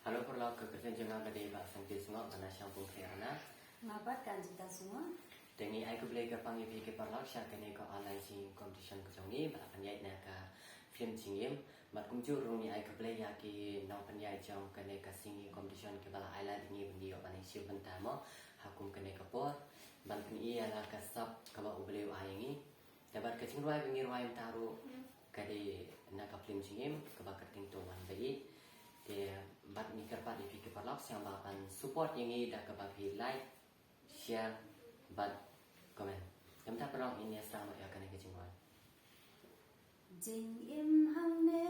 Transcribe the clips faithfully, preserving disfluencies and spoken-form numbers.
Hello paralok, ka kyrteng jong nga ka dei Bah Sangpin Sngok, ba na Shangpung Khrana. Nga pat ka Anjita Sngok. Te ngi ai khublei kyrpang ïa phi ki paralok sha kane ka online singing competition ka jong ngi, ba la pynïaid na ka film Jingim. Bad kumjuh ruh ngi ai khublei ïa ki nongpynïaid jong kane ka singing competition kiba la ai lad ïa ngi ban ïoh ban ïashimbynta mo ha kum kane ka por. Ban pyni ïa la ka sap kaba U Blei u ai ïa ngi. Te bad ka jingrwai ba ngi rwai mynta ruh ka dei na ka film Jingim kaba kyrteng To Wan Ba Ïeit. Te bad ngi kyrpad ïa phi ki paralok sngewbha ban support ïa ngi da kaba phi like, share bad comment. Te mynta paralok ngin ïa sdang noh ïa kane ka jingrwai. Jingim hangne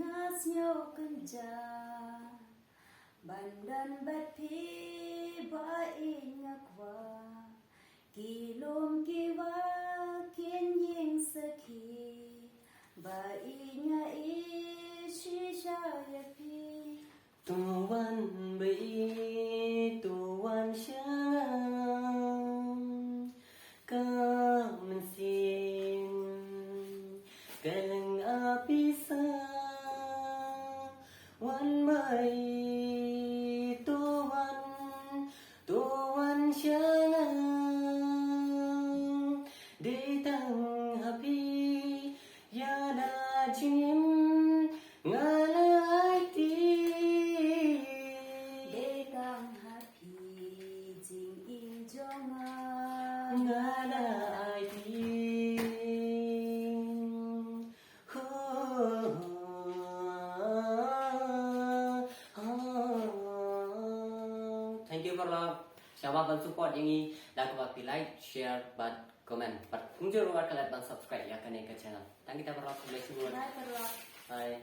nga sngew kynja ban don bad phi ba ïeit nga kwah. Ki lum ki wah kin ïeng sakhi ba ïeit nga ïeit shisha ïa phi. To wan ba ïeit, to wan sha nga. Ka mynsiem ka lynga pisa. Wan ba ïeit, to wan, to wan sha nga. Dei tang ha phi ïa la jingim nga la aiti. Dei tang ha phi jingim jong nga nga la aiti. Ho, ho, ho. Thank you paralok. Sngewbha ban support ïa ngi da kaba phi like, share bad comment. Bad kumjuh ruh wat klet ban subscribe ïa kane ka channel. Tang kita paralok, khublei shibun. Bye paralok. Bye.